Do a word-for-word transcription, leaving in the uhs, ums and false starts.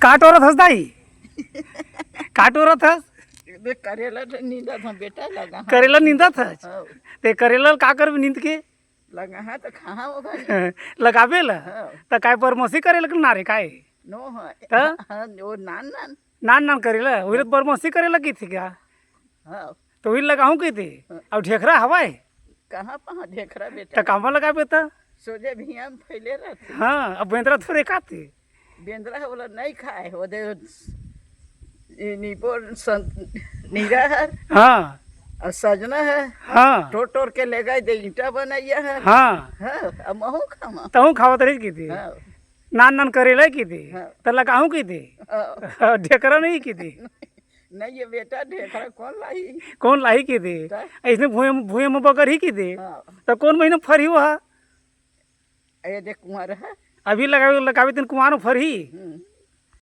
का टोरत हस दाई? का टोरत हस? बे, करेला तो नींदत हन बेटा, लगा हाँ। करेला नींदत हस? हाँ। ते करेला ल का करबे नींद के? लगा हाँ तो कहाँ होगा? लगाबे ला? हाँ। त काय बरमसी करेला के ना रे काय? नो, हाँ। त? हाँ, वो नान नान। नान नान करेला, वही ला बरमसी करेला कहिथे का? हाँ। तो वही लगाहूँ कहिथे। हाँ। अब ढेखरा हवय? कहाँ पहाँ ढेखरा बेटा? त कामा लगाबे त? सोझे भुइयां में फैले रहथे। हाँ, अब बेंदरा थोरे खाथे। बेंदरा ह ओला नहीं खाए, ओदे ए नीबो सं-, नीरा हर हाँ। अउ सजना है। हाँ। टोर टोर के ले गए दे ईंटा बनैया है। हाँ। हाँ, अब महू खामा। तहूँ खावत रहिस कहिथे। हाँ। नान नान करेला कहिथे। हाँ। त लगाहूँ कहिथे। हाँ। ढेखरा नहीं कहिथे। नहीं ये बेटा, ढेखरा कौन लाही? कौन लाही कहिथे? त? अइसने भुइयां, भुइयां में बगरही कहिथे। हाँ। त कौन महीना फरही वो हा? ये देख कुंवार है। अभी लगाबे, लगाबे तेन कुंवार में फरही। हम्म।